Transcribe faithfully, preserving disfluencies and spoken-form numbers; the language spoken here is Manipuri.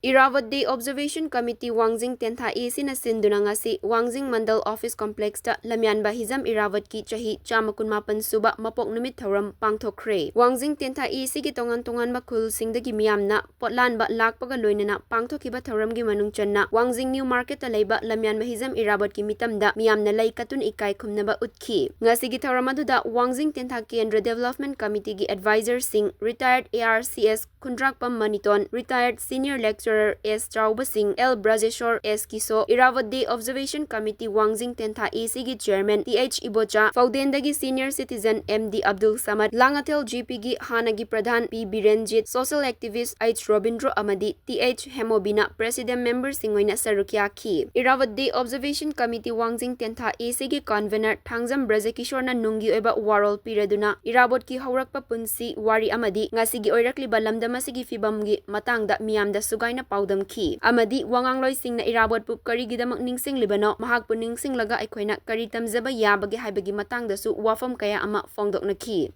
Irrawaddy Observation Committee, ꯋꯥꯡꯖꯤꯡ ꯇꯦꯟꯊꯥ A Cꯅ ꯁꯤꯟꯗꯨꯅ ꯉꯁꯤ ꯋꯥꯡꯖꯤꯡ ꯃꯟꯗꯜ Office Complexꯇ ꯂꯝꯌꯥꯟꯕ ꯍꯤꯖꯝ ꯏꯔꯥꯕꯠꯀꯤ ꯆꯍꯤ ꯆꯥꯝꯃ ꯀꯨꯟꯃꯥꯄꯟ ꯁꯨꯕ ꯃꯄꯣꯛ ꯅꯨꯃꯤꯠ ꯊꯧꯔꯝ ꯄꯥꯡꯊꯣꯛꯈ꯭ꯔꯦ꯫ ꯋꯥꯡꯖꯤꯡ ꯇꯦꯟꯊꯥ A Cꯒꯤ ꯇꯣꯉꯥꯟ ꯇꯣꯉꯥꯟꯕ ꯈꯨꯜꯁꯤꯡꯗꯒꯤ ꯃꯤꯌꯥꯝꯅ ꯄꯣꯠꯂꯥꯟꯕ ꯂꯥꯛꯄꯒ ꯂꯣꯏꯅꯅ ꯄꯥꯡꯊꯣꯛꯈꯤꯕ ꯊꯧꯔꯝꯒꯤ ꯃꯅꯨꯡ ꯆꯟꯅ ꯋꯥꯡꯖꯤꯡ New Marketꯇ ꯂꯩꯕ ꯂꯝꯌꯥꯟꯕ ꯍꯤꯖꯝ ꯏꯔꯥꯕꯠꯀꯤ ꯃꯤꯇꯝꯗ ꯃꯤꯌꯥꯝꯅ ꯂꯩ ꯀꯠꯇꯨꯅ ꯏꯀꯥꯏ ꯈꯨꯝꯅꯕ ꯎꯠꯈꯤ꯫ ꯉꯁꯤꯒꯤ ꯊꯧꯔꯝ ꯑꯗꯨꯗ ꯋꯥꯡꯖꯤꯡ ꯇꯦꯟꯊꯥ ꯀꯦꯟꯗ꯭ꯔ Development Committeeꯒꯤ advisorꯁꯤꯡ, retired A R C S Khundrakpam ꯃꯅꯤꯇꯣꯟ, retired senior lecturer S ꯆꯥꯎꯕꯁꯤꯡ, L ꯕ꯭ꯔꯖꯦꯁꯣꯔ, S ꯀꯤꯁꯣ, Irrawaddy Observation Committee ꯋꯥꯡꯖꯤꯡ ꯇꯦꯟꯊꯥ A Cꯒꯤ chairman T H Ibocha, ꯐꯥꯎꯗꯦꯟꯗꯒꯤ senior citizen M D Abdul ꯁꯃꯗ, Langathel G Pꯒꯤ ꯍꯥꯟꯅꯒꯤ ꯄ꯭ꯔꯙꯥꯟ P ꯕꯤꯔꯦꯟꯖꯤꯠ, social activist H Robindro ꯑꯃꯗꯤ T H ꯍꯦꯃꯣꯕꯤꯅ president memberꯁꯤꯡ ꯑꯣꯏꯅ ꯁꯔꯨꯛ ꯌꯥꯈꯤ꯫ Irrawaddy Observation Committee ꯋꯥꯡꯖꯤꯡ ꯇꯦꯟꯊꯥ A Cꯒꯤ convener ꯊꯥꯡꯖꯝ ꯕ꯭ꯔꯖꯀꯤꯁꯣꯔꯅ ꯅꯨꯡꯒꯤ ꯑꯣꯏꯕ ꯋꯥꯔꯣꯜ ꯄꯤꯔꯗꯨꯅ ꯏꯔꯥꯕꯣꯠꯀꯤ ꯍꯧꯔꯛꯄ ꯄꯨꯟꯁꯤ ꯋꯥꯔꯤ ꯑꯃꯗꯤ ꯉꯁꯤꯒꯤ ꯑꯣꯏꯔꯛꯂꯤꯕ ꯂꯝꯗꯝ ꯑꯁꯤꯒꯤ ꯐꯤꯕꯝꯒꯤ ꯃꯇꯥꯡꯗ ꯃꯤꯌꯥꯝꯗ ꯁꯨꯒꯥꯏꯅ ꯄꯥꯎꯗꯝꯈꯤ ꯑꯃꯗꯤ ꯋꯥꯉꯥꯡꯂꯣꯏꯁꯤꯡꯅ ꯏꯔꯥꯕꯣꯠꯄꯨ ꯀꯔꯤꯒꯤꯗꯃꯛ ꯅꯤꯡꯁꯤꯡꯂꯤꯕꯅꯣ, ꯃꯍꯥꯛꯄꯨ ꯅꯤꯡꯁꯤꯡꯂꯒ ꯑꯩꯈꯣꯏꯅ ꯀꯔꯤ ꯇꯝꯖꯕ ꯌꯥꯕꯒꯦ ꯍꯥꯏꯕꯒꯤ ꯃꯇꯥꯡꯗꯁꯨ ꯋꯥꯐꯝ ꯀꯌꯥ ꯑꯃ ꯐꯣꯡꯗꯣꯛꯅꯈꯤ꯫